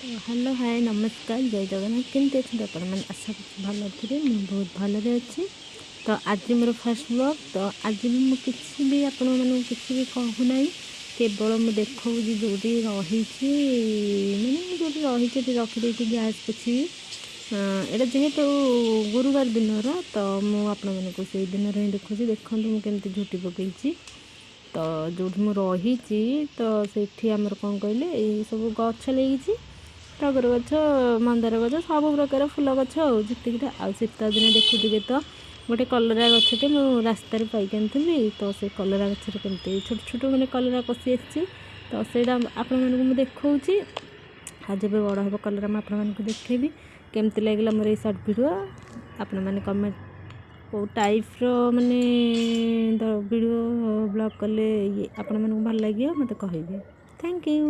Hello, ହାଏ, ନମସ୍କାର, ଜୟ ଜଗନ୍ନାଥ। କେମିତି ଅଛନ୍ତି ଆପଣମାନେ? ଆଶା କରୁଛି ଭଲ ଥିବେ। ମୁଁ ବହୁତ ଭଲରେ ଅଛି। ତ ଆଜି ମୋର ଫାର୍ଷ୍ଟ ବ୍ଲଗ୍। ତ ଆଜି ବି ମୁଁ କିଛି ବି ଆପଣମାନଙ୍କୁ କିଛି ବି କହୁନାହିଁ, କେବଳ ମୁଁ ଦେଖାଉଛି ଯେଉଁଠି ରହିଛି, ମାନେ ମୁଁ ଯେଉଁଠି ରହିଛି ସେଠି ରଖିଦେଇଛି ଗ୍ୟାସ୍ ପୋଛିବି। ଏଇଟା ଯେହେତୁ ଗୁରୁବାର ଦିନର, ତ ମୁଁ ଆପଣମାନଙ୍କୁ ସେଇ ଦିନରେ ହିଁ ଦେଖାଉଛି। ଦେଖନ୍ତୁ ମୁଁ କେମିତି ଝୋଟି ପକେଇଛି। ତ ଯେଉଁଠି ମୁଁ ରହିଛି, ତ ସେଇଠି ଆମର କ'ଣ କହିଲେ, ଏଇ ସବୁ ଗଛ ଲାଗିଛି, ଟଗର ଗଛ, ମନ୍ଦାର ଗଛ, ସବୁ ପ୍ରକାର ଫୁଲ ଗଛ ଆଉ ଯେତିକିଟା। ଆଉ ଶୀତ ଦିନେ ଦେଖୁଥିବେ ତ ଗୋଟେ କଲରା ଗଛଟେ ମୁଁ ରାସ୍ତାରେ ପାଇକି ଆଣିଥିଲି। ତ ସେ କଲରା ଗଛରେ କେମିତି ଛୋଟ ଛୋଟ ମାନେ କଲରା କଷି ଆସିଛି, ତ ସେଇଟା ଆପଣମାନଙ୍କୁ ମୁଁ ଦେଖାଉଛି। ଆଉ ଯେବେ ବଡ଼ ହେବ କଲରା, ମୁଁ ଆପଣମାନଙ୍କୁ ଦେଖେଇବି। କେମିତି ଲାଗିଲା ମୋର ଏଇ ସର୍ଟ ଭିଡ଼ିଓ ଆପଣମାନେ କମେଣ୍ଟ, କେଉଁ ଟାଇପ୍ର ମାନେ ଭିଡ଼ିଓ ବ୍ଲଗ୍ କଲେ ଇଏ ଆପଣମାନଙ୍କୁ ଭଲ ଲାଗିବ, ମୋତେ କହିବେ। Thank you.